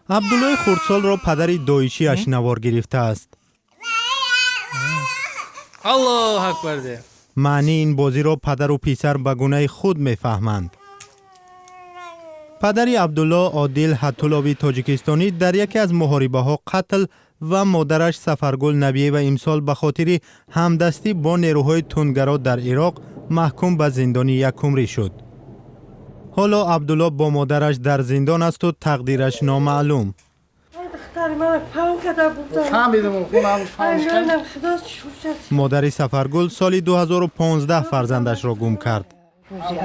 Абдуллои хурдсолро падари доишиаш навор гирифтааст. Аллоҳ акбар де. Маънии ин бозиро падару писар ба гунаи худ мефаҳманд. Падари Абдулло, Одил Ҳатулови тоҷикистонӣ, дар яке аз муҳорибаҳо қатл ва модараш, Сафаргул Набиева, имсол ба хотири ҳамдастӣ бо нерӯҳои тундгаро дар Ироқ маҳкум ба зиндони якумрӣ шуд. Ҳоло Абдулло бо модараш дар зиндон асту тақдираш номаълум. Духтари ман паҳн карда будам. Фаҳмидам, хунам Ай, худо шушад. Модари Сафаргул соли 2015 фарзандашро гум кард. Рӯзи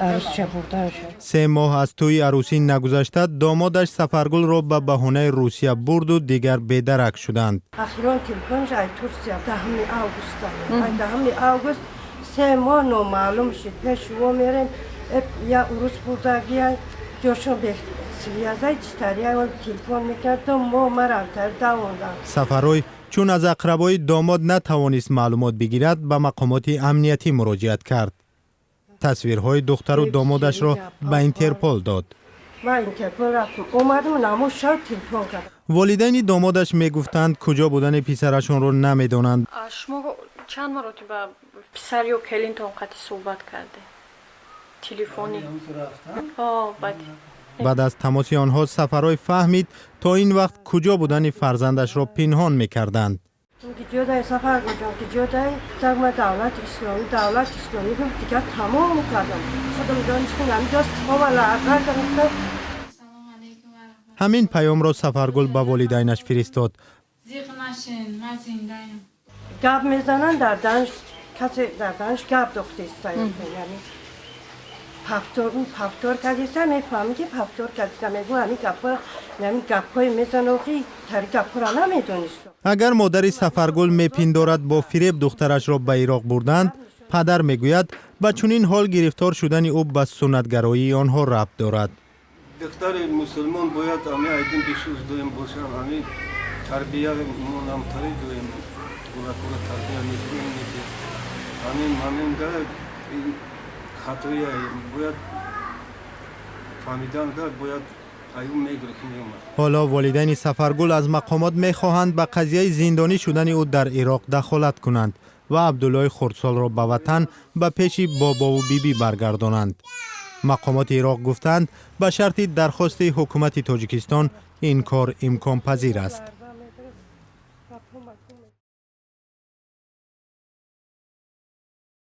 арӯсча бурдан шуд. 3 моҳ аз тӯи арӯсӣ нагузашта, домодаш Сафаргулро ба баҳонаи Русия бурду дигар бедарак шуданд. Ахирон телефонш ай Турсия 10-уми августа. Ай 10-уми август 3 моҳ номаълум шуд. Пеш шумо мерем, я урус бурдагия, ҷошон бесвязай читария телефон мекард, 2 моҳ марамтар давондам. Сафарой чун аз ақрабои домод натавонист маълумот бигирад, ба мақомоти амниятӣ муроҷиат кард, тасвирҳои духтару домодашро ба Интерпол дод. Ма Интерпол рафтам, омадам, намо шав телефон кардам. Волидайни домодаш мегуфтанд, куҷо будани писарашонро намедонанд. Шумо чанд маротиба писар ё келинтон қати суҳбат карде телефонӣ? Баъд? Баъд аз тамоси онҳо Сафарой фаҳмид, то ин вақт куҷо будани фарзандашро пинҳон мекарданд. Киҷодай, Сафаргулҷон, киҷодай? Ма Давлати Исломӣ, Давлати Исломӣ гуфт, дигар тамом кардам. Худам донистам, ҳамиҷост, пома лағар кардам. Ҳамин паёмро Сафаргул ба волидайнаш фиристод. Зиқ нашин, ман зиндаем. Гап мезананд, дар данш касе дар данш гап дохтеста, яъне повтор, ӯ повтор кардеста, мефаҳмӣ, ки повтор кардеста. Мегӯ, ҳамин гапҳо, ҳамин гапҳое мезанад, ки тари гапҳоро намедонист. Агар модари Сафаргул мепиндорад, бо фиреб духтарашро ба Ироқ бурданд, падар мегӯяд, ба чунин ҳол гирифтор шудани ӯ ба суннатгароии онҳо рабт дорад. Духтари мусулмон бояд ами айдин бишуз дуем бошам, ами тарбия монамтари дуем, гулакура тарбия мекунем, ки ҳамин ҳаминда хатоя бояд фаҳмиданда, бояд аюм мегирифт, меомад. Ҳоло волидайни Сафаргул аз мақомот мехоҳанд, ба қазияи зиндонӣ шудани ӯ дар Ироқ дахолат кунанд ва Абдуллои хурдсолро ба ватан, ба пеши бобову бибӣ баргардонанд. Мақомоти Ироқ гуфтанд, ба шарти дархости ҳукумати Тоҷикистон ин кор имконпазир аст.